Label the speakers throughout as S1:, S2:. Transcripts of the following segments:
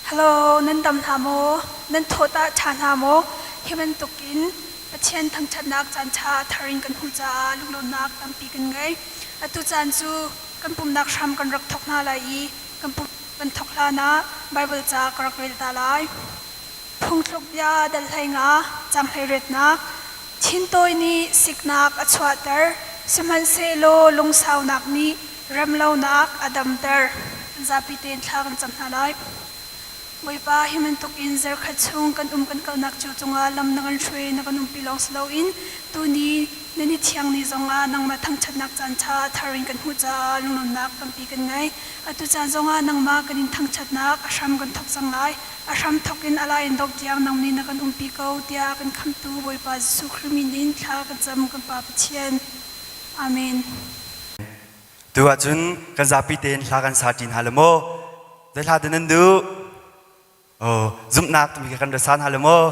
S1: Hello, nan dam hna maw? Nan thaw tah ṭha hna maw? Hi bantukin Pathian thangṭhatnak caan ṭha a thar in kan hmuh caah lunglawmhnak tampi kan ngei. Atu caan cu kan pumhnak hram kan rak thawk hna lai i kan pumh kan thawk hlanah Baibal ca ka rak rel ta lai. Phungthluk bia dal 15 caang hleiriatnak Thintawi nih siknak a chuahter, sihmanhsehlaw lungsaunak nih remlonak a damter. Kan zapi tein thla kan cam hna lai. Bawipa, hi bantuk in zarkhat chung kan um kan kalnak cio cungah lam na kan hruai, na kan umpi lawng si loin tuni na ni thiang ni zongah nangmah thangṭhatnak caan ṭha a thar in kan hmuh caah lunglawmhnak tampi kan ngei. Atu caan zongah nangmah kan in thangṭhatnak a hram kan thawk cang lai. A hram thawk in a lai in dongh tiang nang nih na kan umpi ko tiah kan khamhtu Bawipa Jesuh Khrih min in thla kan cam kan Pa Pathian. Amen.
S2: Tu ahcun kan zapi tein hla kan sa ṭi hna le maw? Zei hla dah nan duh? Oh, zumhnak timi kha kan ra sa hna le maw?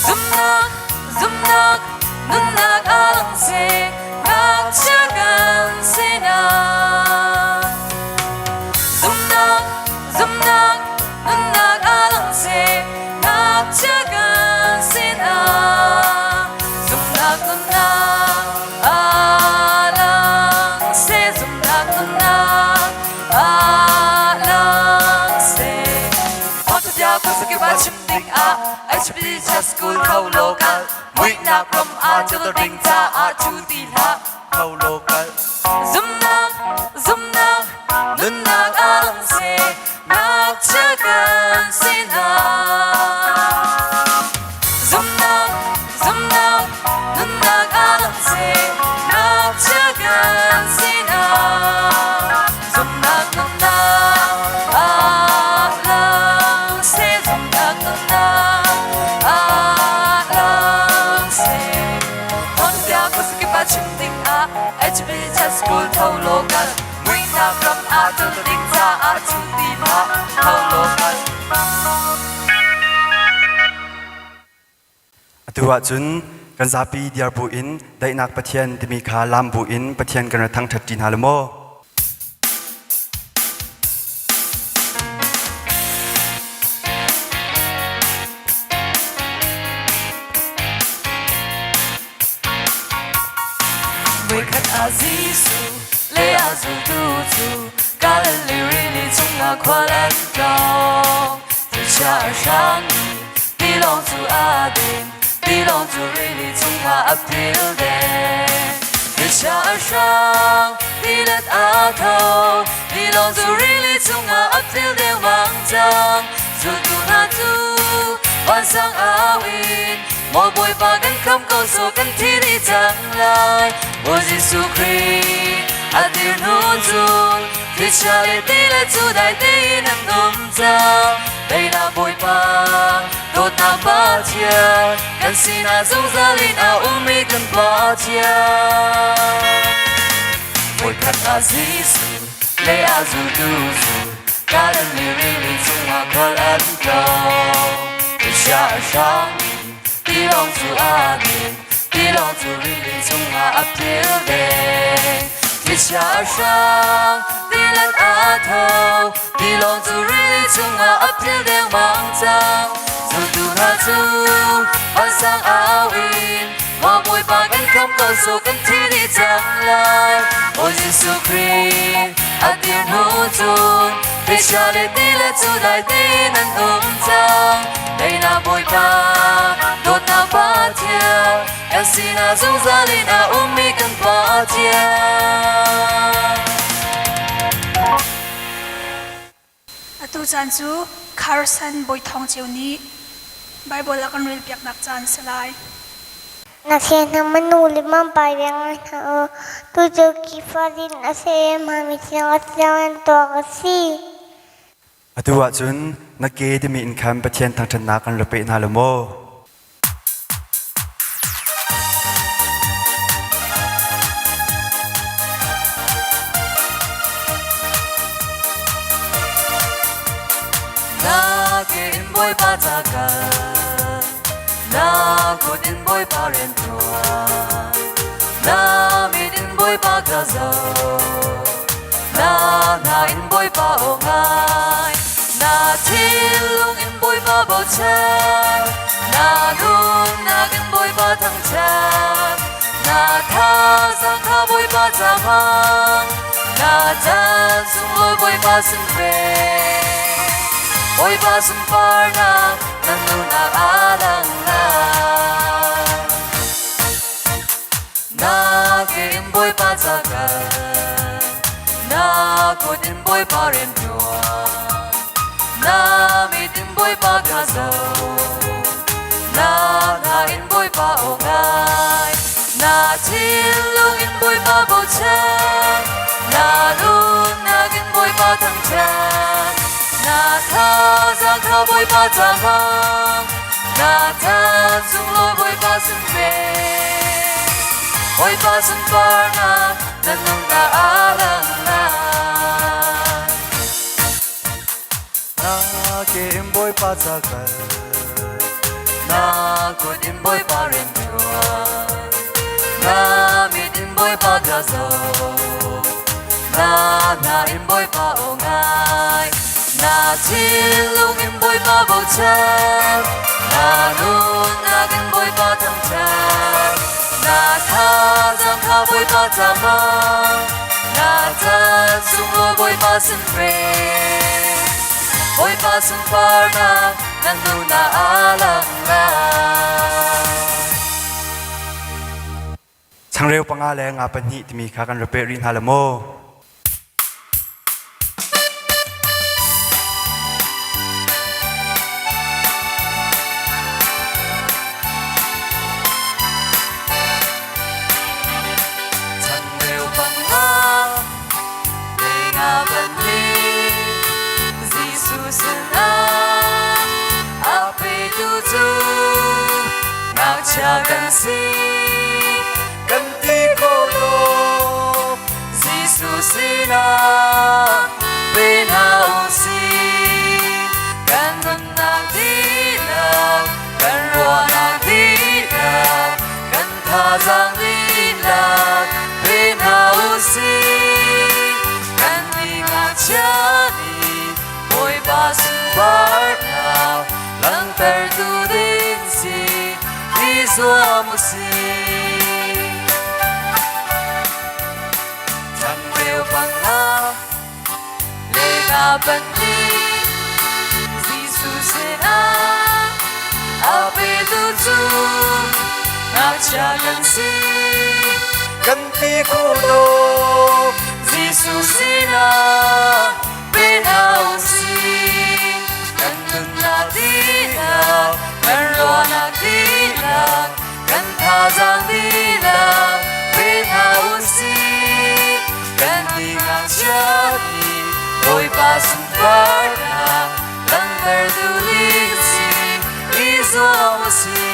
S3: Zumhnak, zumhnak, nunnak a lang seh, ngakchia kan sinak. Zumhnak, zumhnak, nunnak a lang seh, ngakchia kan sinak. Zumhnak nunnak a lang seh, zumhnak nunnak a lang seh. Thawngṭha khuazakip ah chim ding ah HB Church School tho local muihnak ram ah cu ding caah cu ti hlah
S2: tho local.
S3: Zumnak, zumnak, nunnak a lang seh, ngakchia kan sinak. Zumnak, zumnak, nunnak a lang seh, ngakchia kan sinak. Zumnak nunnak a lang seh, zumnak nunnak a lang seh. Thawngtha khuazakip ah chim ding ah HB Church School tho local muihnak ram ah ṭul ding caah cu ti ma tho local.
S2: Atu ahcun kan zapi diar bu in daihnak Pathian timi kha lam bu in Pathian kan ra thangṭhat ṭi hna le maw?
S3: Voikhat ah Jesuh le a zultu cu Galilee rili chungah khual an tlawng. Thlichia a hrang i tilawng cu aa din, tilawng cu rili chungah a pil deng. Thlichia a hrang, tilet aa tho, tilawng cu rili chungah a pil dengmang cang. Zultu hna cu vansang au in Maw Bawipa kan kham ko so kan thi dih cang lai. Bawi Jesuh Khrih a dir hnu cun thlichia le ti le cu dai tein an um cang. Teinak Bawipa, dawtnak Pathian, kan sinah zungzal in a ummi kan Pathian. Voikhat ah Jesuh le a zultu cu Galilee rili cungah khual an tlawng. Thlichia a hrang i tilawng cu aa din, tilawng cu rili cungah a pil deng. Thlichia a hrang, tilet aa tho, tilawng cu rili cungah a pil dengmang cang. Zultu hna cu vansang au in Maw Bawipa kan kham ko so kan thi dih cang lai. Bawi Jesuh Khrih a dir hnu cun thlichia le ti le cu dai tein an um cang. Teinak Bawipa, dawtnak Pathian, kan sinah zungzal in a ummi kan Pathian.
S1: Atu caan cu Carson Bawi Thawng Ceu nih Baibal a kan relpiaknak caan si lai.
S4: Na hna manu le mampai veng hna u. Tucu Kifazin a si i hmami siang a siang an tuak a si.
S2: Atu ahcun na ke timi in khan Pathian thangṭhatnak kan ra pe hna lo maw?
S3: Na ke in Bawipa ca kal. kut in Bawipa rian ṭuan. Na mit in Bawipa kha zoh. Na hna in Bawipa aw ngai. Na thinlung in Bawipa bochan. Na nunnak in Bawipa thangṭhat. Na thazaang kha Bawipa ca hmang. Na caan sunglawi Bawipa sin pe. Bawipa sunparnak nan nunnak aa dang lai. Na ke in Bawipa ca kal. Na kut in Bawipa rian ṭuan. Na mit in Bawipa kha zoh. Na hna in Bawipa aw ngai. Na thinlung in Bawipa bochan. Na nunnak in Bawipa thangṭhat. Na thazaang kha Bawipa ca hmang. Na caan sunglawi Bawipa sin pe. Bawipa sunparnak na nunnak aa lang lai.
S5: Na ke in Bawipa ca kal.
S3: Na kut in Bawipa rian ṭuan. Na mit in Bawipa kha zoh. Na hna in Bawipa aw ngai. Na thinlung in Bawipa bochan. Na nunnak in Bawipa thangṭhat. Na thazaang kha Bawipa ca hmang. Na caan sunglawi Bawipa sin pre. Bawipa sunparnak nan nunnak aa lang lai.
S2: Changreu panga le nga pahnih timi kha kan ra peh rih hna la maw?
S3: Changreu panga le nga pahnih Jesuh sinah a petu cu ngakchia kan si.
S5: Kan ti ko lo.
S3: Jesuh sinah pe hna u sih. Kan nunnak dihlak, kan ruahnak dihlak, kan thazaang dihlak pe hna u sih. Kan mi ngakchia nih Bawipa sunparnak langhtertu ding si i zuam u sih. Changreu panga le nga pahnih Jesuh sinah a petu cu ngakchia kan si.
S5: Kan ti ko lo.
S3: Jesuh sinah pe hna u sih. Kan nunnak dihlak, kan ruahnak dihlak, kan thazaang dihlak pe hna u sih. Kan mi ngakchia nih Bawipa sunparnak langhter ding si i zuam u sih.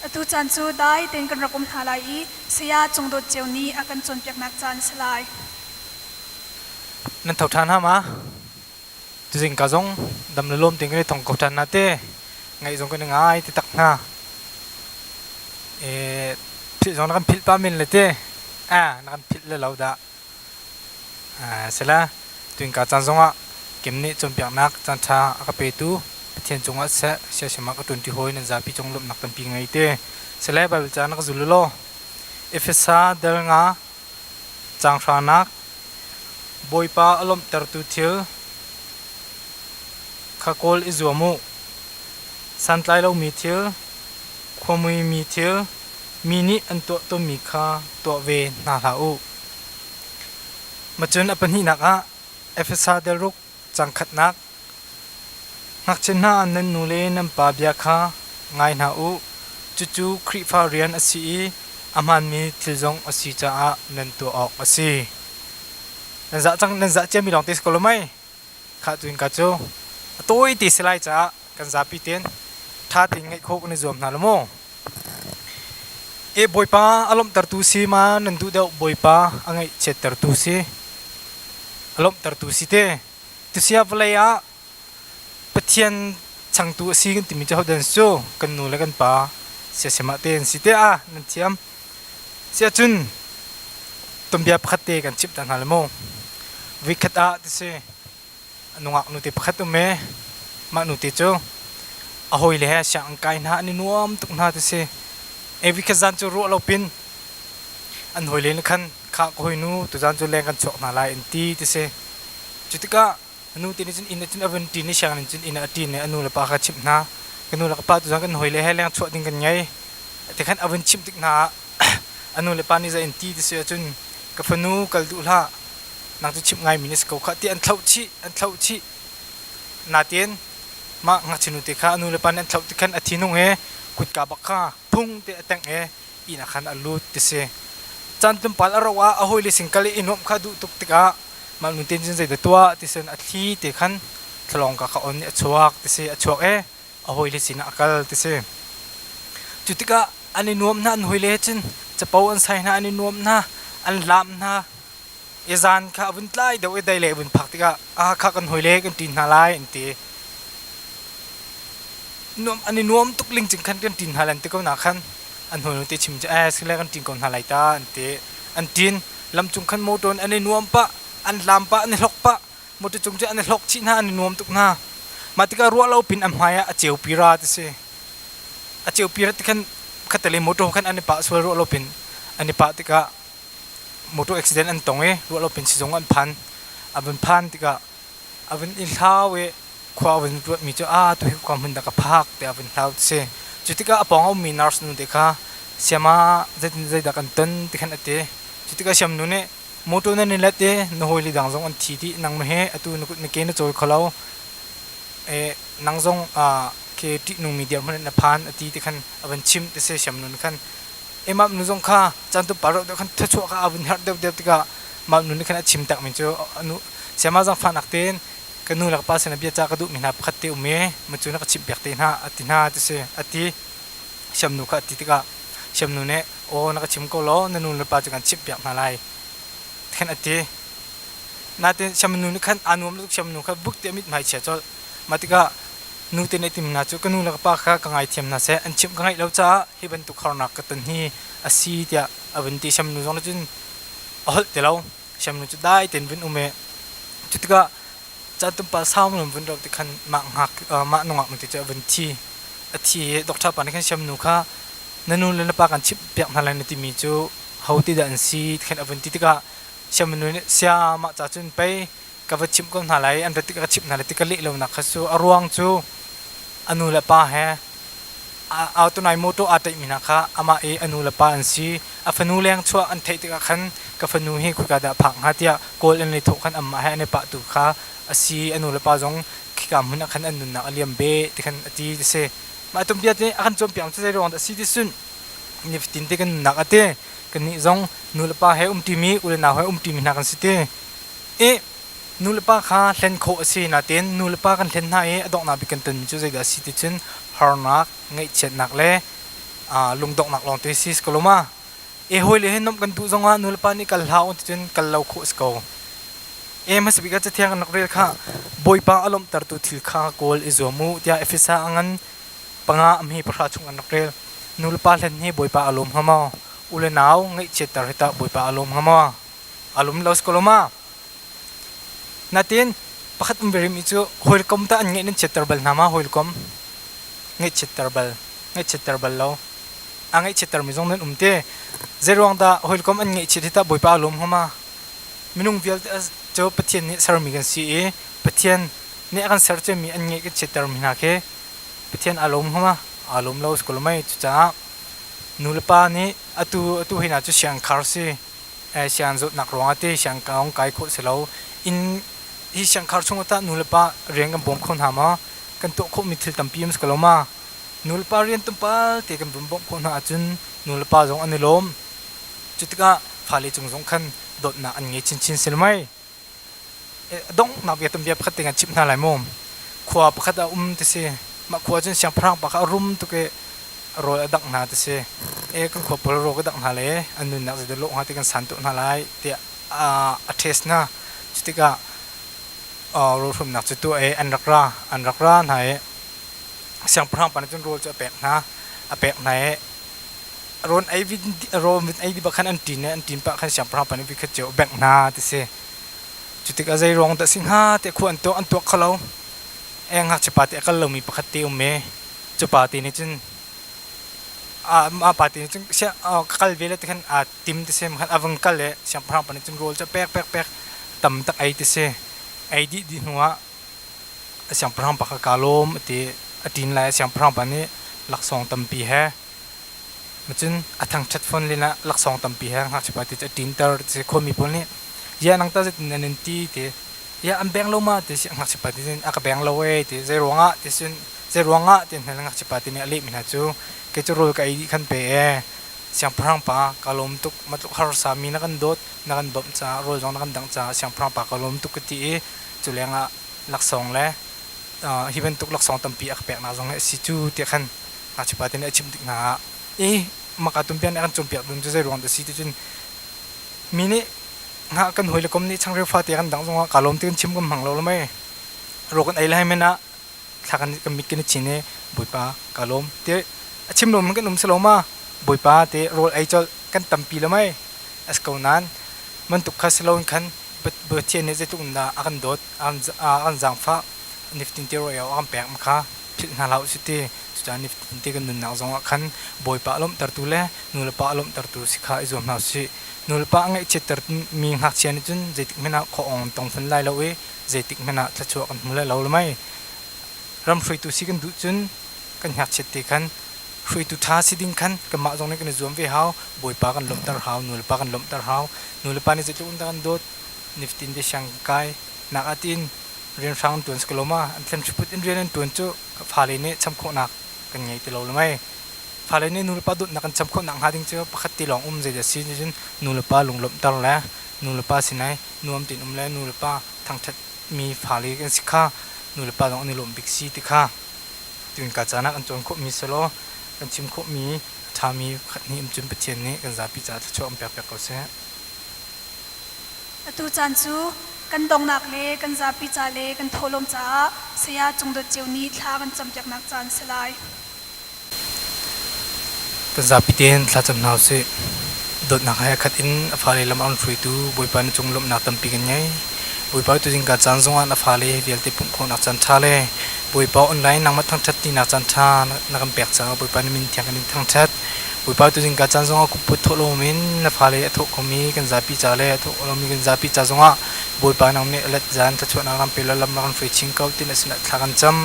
S1: Atu caan cu dai tein kan rak um hna lai i saya Cung Dawt Ceu nih a kan cawnpiaknak caan si lai.
S6: Nan tho ṭhan ha ma? Tuzing ka zong dam le lawm tein kan i thong ko ṭhan na te. Ngaih zong kan i ngai ti tak hna. E, philh zong na kan philh pa men le te. A, na kan philh le lo dah. Sila tuinka caan zongah Kim nih cawnpiaknak caanṭha a ka petu Pathian cungah siseh siasem ah ka ṭuanṭi hawi nan zapi cung lawmhnak tampi ngei te. Sile Baibal ca na ka zul u law Efesa dal nga caang hranak Bawipa a lawmhtertu thil kha kawl i zuam u. Santlai lomi thil, khuamuimi thil, mi nih an tuah tawnmi kha tuah ve hna hlah u. Macun a pahnihnak ah Efesa delruk cang khatnak Ngakchia hna nan nu le nan pa bia kha ngai hna u. Cucu Khrihfa rian a si i a hmaanmi thil zong a si caah nan tuah awk a si. Nan zah cang nan zah ciami lawng te si ko lo mei? Khah tuin ka cu a tawi te si lai caah kan zapi tein ṭha tein ngaih khawh kan i zuam hna lo maw? E Bawipa a lawmhtertu si ma nan duh deuh Bawipa a ngaihchiattertu si a lawmhtertu si te tusia vawlei ah Pathian changtu a si kan timi cu hodah an si cu kan nu le kan pa siasem ah te an si te ah nan thiam. Siahcun tuanbia pakhat te kan chimh ta hna le mu. Voikhat ah ti si nungak nute pakhat um ee mah nute cu a hawile he sianginn kai hna an i nuam tuk hna ti si. E voikhat zan cu ruah lo pin an hawile nih khan khah ka hawinu tuzan cu leng kan chuak hna lai an ti ti si. Cu tikah a nu te nih cun inn ah cun a vun ṭin i sianginn in cun inn ah a ṭin i a nu le pa kha a chimh hna. Ka nu le ka pa tuzan kan hawile he leng chuah ding kan ngei. Ti khan a vun chimh tik hna ah a nu le pa nih zei an ti ti si ahcun ka fanu kal duh hlah nang cu chimh ngaimi na si ko khah ti an thlauh chih an thlauh chih. Nain mah ngakchia nu te kha a nu le pa nih an thlauh tik khan a thinung i kutka bak kha phung te a tengh i inn ah khan a lut ti si. Caan tlawmpal a rauh ah a hawile sin kal i i nuamh kha duh tuk tikah mah nu ten cun zeidah tuah ti sin a thli te khan thlawng ka kha on i a chuak ti si a chuak i a hawile sinah a kal ti si. Cu tikah an i nuam hna an hawile he cun capo an sai hna an i nuam hna an laam hna i zan kha a vun tlai deuh i dei le a vun phak tikah ah kha kan hawile kan ṭin hna lai an ti. Nuam an i nuam tuk lingcing khan kan ṭin hna lan ti ko na khan an hawinu te chim cu eh sile kan ṭin ko hna lai ta an ti. An ṭin lamcung khan motor in an i nuam pah an hlam pah an i hlok pah motor cung cu an i hlok chih hna an i nuam tuk hna. Mah tikah ruah lo pin an hmai ah a ceu pira ti si. A ceu pira ti khan khattelei motor khan an i pah sual ruah lo pin an i pah tikah motor accident an tong i ruah lo pin sizung an phan. A vun phan tikah a vun i hlau i khua a vun ruatmi cu a tu hi khua hmun dah ka phak tiah a vun hlau ti si. Cu tikah a pawng a ummi nurse nu te kha siama zeitin zeidah kan ton ti khan a ti. Cu tikah siamnu nih motor nan i let i na hawile dang zong an thi dih nangmah he atu na kut na ke na cawl kho lo e nang zong ke ṭihnungmi dirhmun in na phan a ti ti khan a van chimh ti si siamnu nih khan Imam nu zong kha caan tlawmpal rauh deuh khan thluachuah kha a vun herh deuhdeuh tikah mah nu nih khan a chim takmi cu nu sayama zaangfahnak tein ka nu le ka pa sinah bia ca ka duhmi hna pakhat te um i ma cu na ka chimhpiak te hna a ti hna ti si a ti siamnu kha a ti tikah siamnu nih aw na ka chim ko law na nu le pa cu kan chimhpiak hna lai khan a ti nain siamnu nih khan aa nuam tuk siamnu kha buk te a mithmai chia colh mah tikah nute nih tim hna cu ka nu le ka pa kha ka ngaithiam hna seh an chimh ka ngaih lo caah hi bantuk harnak ka ton hi a si tiah a vun ti siamnu zong nih cun a holh ti lo siamnu cu dai tein vun um i cu tikah caan tlawmpal sau nawn vun rauh ti khan mah ngak mah nungak nu te cu a vun thi a thi i doctor pa nih khan siamnu kha na nu le na pa kan chimh piak hna lai na timi cu ho ti dah an si ti khan a vun ti tikah siamnu nih sia mah ca cun pei ka va chimh ko hna lai an rat tik ka chimh hna lai ti ka leh lonak kha cu a ruang cu a nu le pa he a tunai motor aa ṭaihmi hna kha amah i a nu le pa an si a fanu leng chuah an theih tikah khan ka fanu hi khoika dah phak hnga tiah kawl an i thawh khan amah he an i pahtu kha a si a nu le pa zong khika hmun ah khan an nunnak a liam beh ti khan a ti ti si mah tuanbia nih a kan cawnpiak cu zei ruang dah a si ti cun nifatin te kan nunnak a ti kannih zong nu le pa he umṭimi u le nau he umṭimi hna kan si ti I nulepa kha hlen khawh a si nain nulepa kan hlen hna i a donghnak bik kan tonmi cu zeidah a si ti cun harnak, ngaihchiatnak le lungdonghnak lawngte si si ko lo ma? E hawile he nuamh kan duh zongah nulepa nih kal hlah u ti cun kal lo khawh a si ko. E hmasa bik ah Cathiang kan rak rel kha Bawipa a lawmhtertu thil kha kawl i zuam u tiah Efesa a ngan panga a hme pahra chung an rak rel. Nulepa hlen hi Bawipa a lawm hnga maw? U le nau ngaihchiatter hi tah Bawipa a lawm hnga maw? A lum lo si ko lo ma? Natin pakhat um ve mi cu hawikom tah an ngeih nan chiatter bal hna ma hawikom ngaihchiatter bal ngaihchiatter bal lo a ngaihchiatter mi zong nan um te zeiruang dah hawikom an ngaihchiat hi tah Bawipa a lawm hnga ma minung vialte cu Pathian nih sermi kan si i Pathian nih a kan ser ciami an ngeih kan chiatter mi hna khi Pathian aa lawm hnga ma aa lawm lo si ko lo mei cucaah nu le pa nih atu atu hi hna cu siangkhar si sian zawtnak ruangah te siangkaung kai khawh si lo inn hi siangkhar chung ah tah nu le pa rian kan bawm kho hna maw kan tuah khawhmi thil tampi um si ko lo ma nu le pa rian tumpal te kan vun bawmh khawh hna ahcun nu le pa zong an i lawm cu tikah fale cung zong khan dawtnak an ngei chinchin si lo mei Donghnak bia tuanbia pakhat te kan chimh hna lai mu. Khua pakhat a um ti si. Mah khua cun siangpahrang pa kha a rum tuk i rawl a dangh hna ti si. E kan khua pawl rawl ka dangh hna le an nunnak zeidah lawh hnga ti kan san tuah hna lai tiah a test hna. Cu tikah rawl hrumnak cu tuah i an rak ra. An rak ra hna i. Siangpahrang pa nih cun rawl cu a pek hna. A pek hna i rawn ei rawn ei dih bak khan an ṭin i an ṭin pah khan siangpahrang pa nih vikhat cio a bengh hna ti si. Cu tikah zei ruang dah si hnga tiah khua an tuak an tuak kho lo. E ngakchia pa te a kal lomi pakhat te um i cu pa te nih cun mah pa te nih cun ka kal ve le ti khan aa tim ti si khan a vung kal i siangpahrang pa nih cun rawl cu a pek pek pek tam tak ei ti si. Ei dih dih hnu ah siangpahrang pa kha kaa lawm a ti. A ṭin lai ah siangpahrang pa nih laksawng tampi he cun a thangṭhat fawn len ah laksawng tampi he ngakchia pa ti cu a ṭinter ti khuami pawl nih ziah nang tah zeitin nan in ti ti ya an beng lo ma ti si ngakchia pa ti cun a ka beng lo ee ti zei ruangah ti cun zei ruangah ti hna ngakchia pa ti nih a lehmi hna cu kei cu rawl ka ei dih khan pe ee siangpahrang pa ka lawm tuk matluk harsa mi na kan dawt na kan bawmh caah rawl zong na kan dangh caah siangpahrang pa ka lawm tuk ka ti i cu lengah laksawng le hi bantuk laksawng tampi a ka peknak zong hi a si cu tiah khan ngakchia pa te nih a chimh tik hna ah i maka tumpian nih a kan cawnpiak ding cu zei ruang dah si ti cun mi nih nga kan hawi le kom nih changreu fate kan dang zongah kaa lawm ti kan chim kan hmang lo lo mei ro kan ei lai men ah thla kan kan mit kan i chin i Bawipa kaa lawm ti a chim lo man kan um si lo ma Bawipa te rawl ei colh kan tampi lo mei as ko nain bantuk kha si loin khan Pathian nih zeitluk in dah a kan dawt a kan zaangfah nifatin te rawl a kan pek ma kha philh hna hlah usih ti cucaah nifatin te kan nunnak zongah khan Bawipa a lawmhtertu le nulepa a lawmhtertu si kha i zuam hna usih. Nulepa a ngaihchiatter mi ngakchia nih cun zeitik hmanh ah khuaawng an tong fun lai lo i zeitik hmanh ah thluachuah kan hmu lai lo le mei. Ram hruaitu si kan duh cun kan ngakchiat te khan hruaitu ṭha si ding khan kanmah zong nih kan i zuam ve hau. Bawipa kan lawmhter hau, nulepa kan lawmhter hau. Nulepa nih zeitluk in dah kan dawt nifatin te siang kai nak ah tiin rianhrang an ṭuan si ko lo ma? An thlen hriput in rian an ṭuan cu fale nih cham khawhnak kan ngei ti lo le mei. Fale nih nulepa dawtnak kan cham khawh nakhnga ding cu pakhat te lawng um zeidah si cun nulepa lunglawmhter le nulepa sinai nuam tein um le nulepa thangṭhat mi fale kan si kha nulepa zong an i lawm bik si ti kha tun ka caan ah kan cawn khawhmi selaw kan chim khawhmi a ṭhami pakhat nih um cun Pathian nih kan zapi caah thluachuah an pek piak ko seh.
S1: Atu caan cu kan donghnak le kan zapi ca le kan thawhlawm caah Saya Cung Dawt Ceu nih thla kan campiaknak caan si lai.
S6: Kan zapi tein thlacam hna usih. Dawtnak he khat in a fale lam a kan hruaitu Bawipa na cung lawmhnak tampi kan ngei. Bawipa tuzing ka caan zongah na fale vialte pumh khawhnak caan ṭha le Bawipa online nangmah thangṭhat tinak caan ṭha na kan pek caah Bawipa na min thiang kan in thangṭhat. Bawipa tuzing ka caan zongah kupput thawh lomi na fale a thawh khomi kan zapi ca le a thawh lomi kan zapi ca zongah Bawipa nang nih let zan thluachuahnak ram pe law lam na kan hruai chin ko ti na sinah thla kan cam.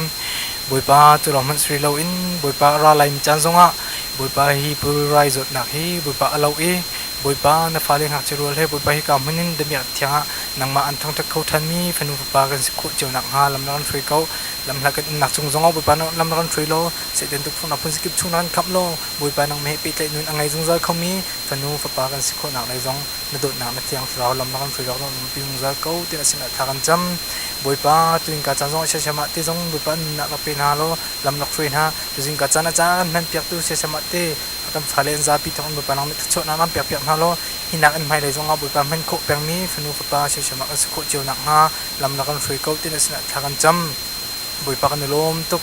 S6: Bawipa cu lawng hmanh si loin Bawipa a ra laimi caan zongah Bawipa hi pulrai zawtnak hi Bawipa a lo i Bawipa na fale ngakchia rual he Bawipa hika hmun in damiah thiang ah nangmah an thangṭhat kho ṭhanmi fanu fapa kan si khawh cio nakhnga lam na kan hruai ko. Lamhla kan umnak cung zongah Bawipa na lam na kan hruai law Satan tukforhnak phun zakip chung na kan khamh law Bawipa nangmah he pehtlaih nun a ngei zungzal khomi fanu fapa kan si khawhnak lei zong na dawtnak na thiang thlarau lam na kan hruai rak umpi zungzal ko ti na sinah thla kan cam. Bawipa tuin ka caan zong siasam ah te zong Bawipa nunnak rak pe hna law lam rak hruai hna. Tuzing ka caan a caan kan hman piaktu siasam ah te kan fale an zapi thawng in Bawipa nang nih thluachuahnak nan pek piak hna law hinak in hmailei zong ah Bawipa hman khawh pengmi fanu fapa siasam ah kan si khawh cio nakhnga lam rak kan hruai ko ti na sinah thla kan cam. Bawipa kan i lawm tuk.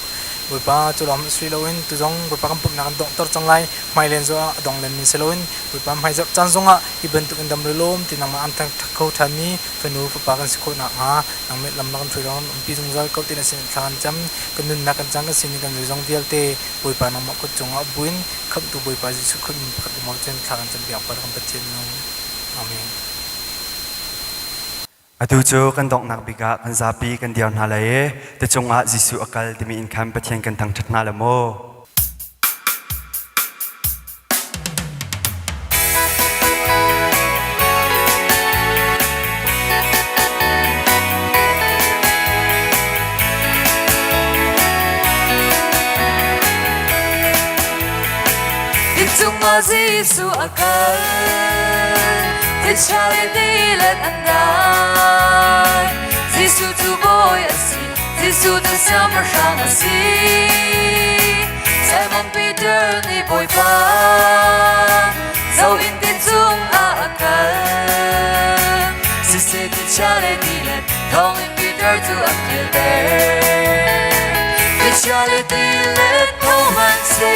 S6: Bawipa cu lawng si loin tuzong Bawipa kan pumhnak kan donghter cang lai. Hmailen zongah a dong len min si loin Bawipa hmaizarh caan zongah hi bantuk in dam le lawm ti nangmah an thangṭhat kho ṭhanmi fanu fapa kan si khawh nakhnga nangmah lam na kan hruai kan umpi zungzal ko ti na sin thla kan cam. Kan nunnak kan cang kan sining kan zeizong vialte Bawipa nangmah kut cungah buin khamhtu Bawipa Jesuh Khrih min pakhat limau cun thla kan cam piak ko kan Pathian nung. Amen.
S2: Atu cu kan donghnak bik ah kan zapi kan dir hna lai i ti cungah Jesuh a kal timi in khan Pathian kan thangṭhat hna la maw?
S3: Cungah Jesuh a kal Thisa le tilet an dai Jesuh cu bawi a si Jesuh cu siangpahrang a si Simon Peter nih Bawipa zo in ti cungah a kal Siseh thisa le tilet thawngin Peter cu a kilter Thisa le tilet. si.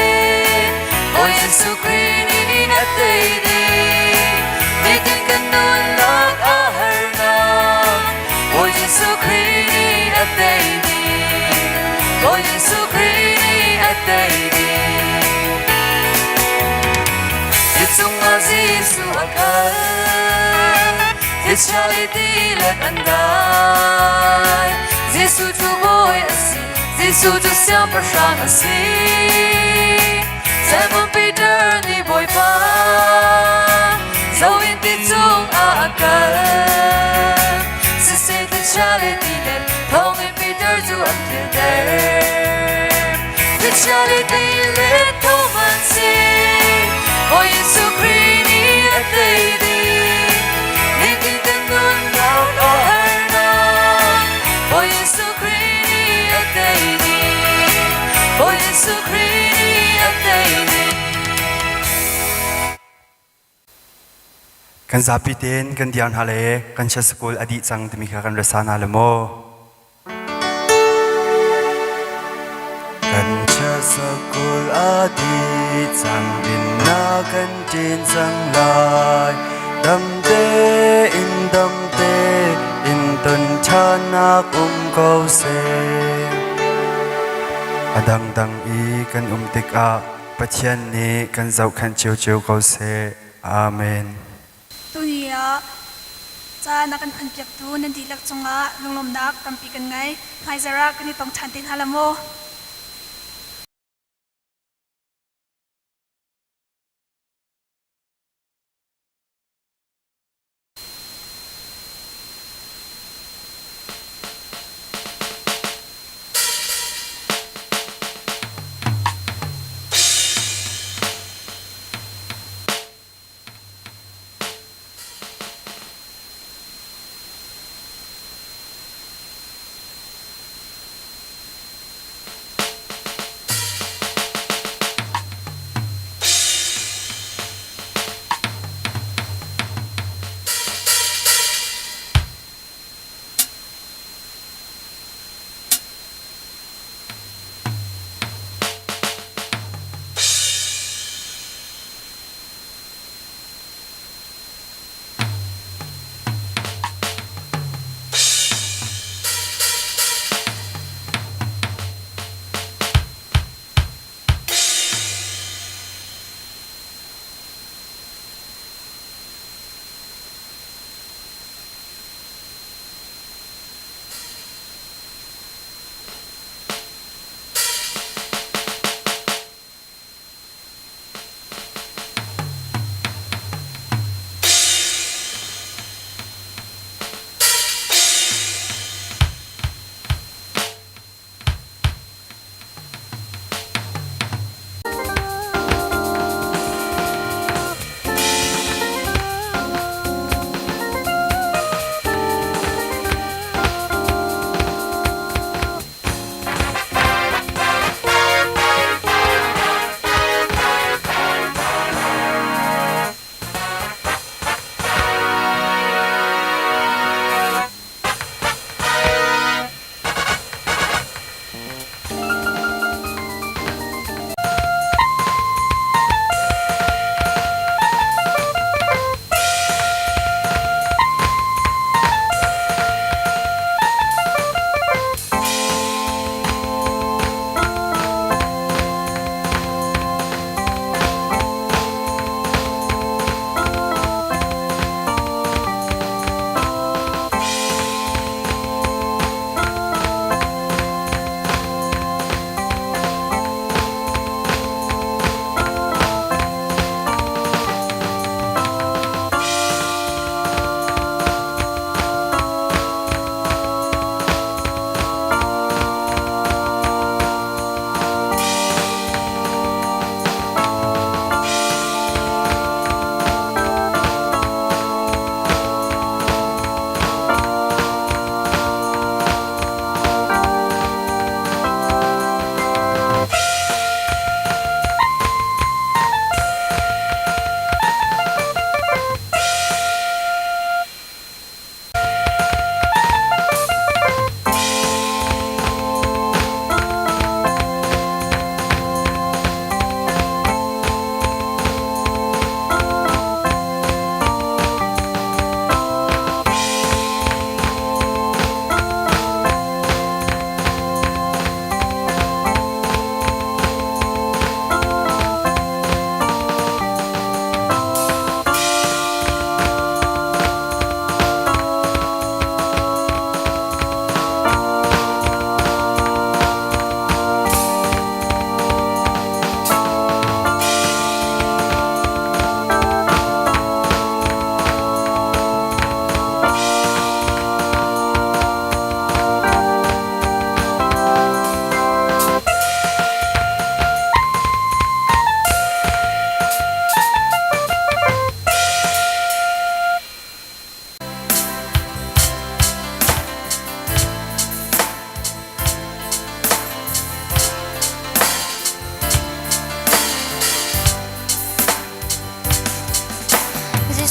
S3: Bawi Jesuh Khrih nih a tei dih. Nitin kan nunnak a harnak. Bawi Jesuh Khrih nih a tei dih. Bawi Jesuh Khrih nih a tei dih. Ti cungah Jesuh a kal. Thlichia le tilet an dai. Jesuh cu Bawi a si. Jesuh cu siangpahrang a si. Simon Peter nih Bawipa zo in ti cungah a kal. Siseh thlichia le tilet thawngin Peter cu an thilter. Thlichia le tilet thawng an si. Bawi Jesuh Khrih nih a tei dih. Nitin kan nunnak a harnak. Bawi Jesuh Khrih nih a tei dih. Bawi Jesuh Khrih nih a tei dih.
S2: Kan zapi tein kan diar hna le kan church school a dih cang timi kha kan rasa hna le maw? Kan church school a dih cang in na kan ṭin cang lai. Dam tein dam tein ton ṭhannak um ko seh. A dangdang i kan um tikah Pathian nih kan zohkhenh ciocio ko seh. Amen.
S1: Tuni ah ca na kan hmanpiaktu nan dihlak cungah lunglawmhnak tampi kan ngei. Hmaizarh ah kan i tong ṭhan te hna la maw?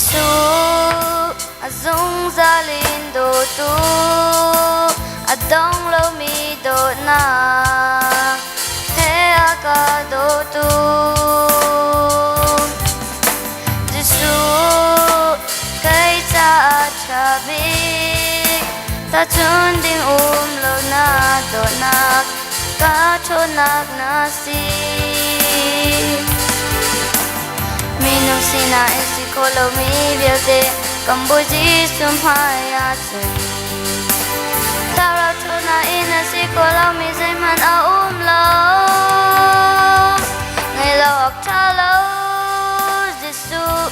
S7: Jesuh a zungzal in dawtu, a dong lomi dawtnak he a ka dawtu. Jesuh kei caah ṭha bik, tahchun ding um lo na dawtnak, ka ṭhawnnak na si. Minung sinah in si kho lomi vialte kan Bawi Jesuh hmai ah cun Thlarau ṭhawnnak in a si kho lomi zeihmanh a um lo. Ngei lo awk ṭha lo Jesuh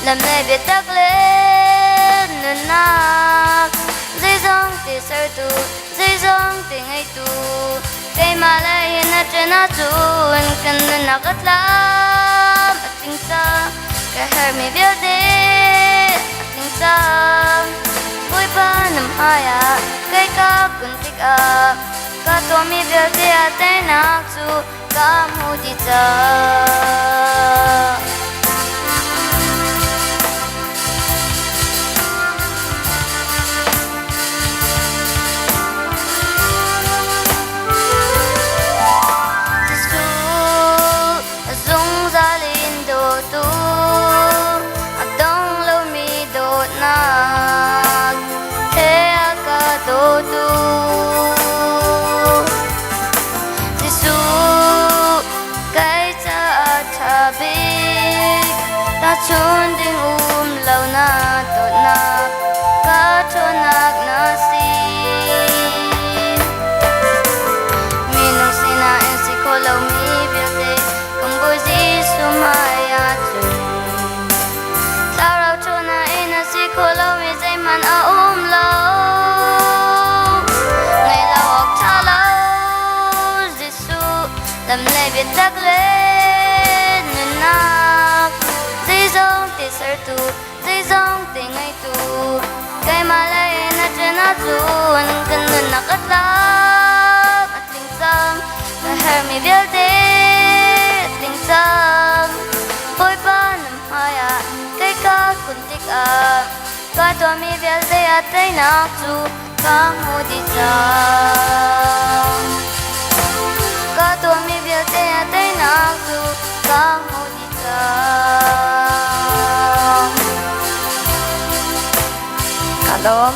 S7: lam le biatak le nunnak zeizong te sertu zeizong te ngeitu keimah le hi na ṭan ahcun kan nunnak a tlam a tling cang ka herhmi vialte a tling cang Bawipa na hmaiah kei ka kun tikah ka tuahmi vialte ah teinak cu ka hmu dih cang. Jesuh zungzal in dawtu a dong lomi dawtnak he a ka dawtu. Jesuh kai caah ṭha bik tahchun ding um lo na dawtnak ka ṭhawnnak na si. Minung sinah in si kho lomi vialte kan Bawi Jesuh hmai ah cun Thlarau ṭhawnnak in a si kho lomi zeihmanh a um lo. Ngaih lo awk ṭha lo Jesuh lam le biatak le nunnak zeizong te sertu zeizong te ngeitu keimah lei na ṭan ahcun kan nunnak a tlam a tling cang na herhmi vialte a tling cang Bawipa na hmaiah kei ka kun tikah ka tuahmi vialte a teinak cu ka hmu dih cang ka tuahmi vialte a teinak cu ka hmu dih cang.
S3: Ka lawm.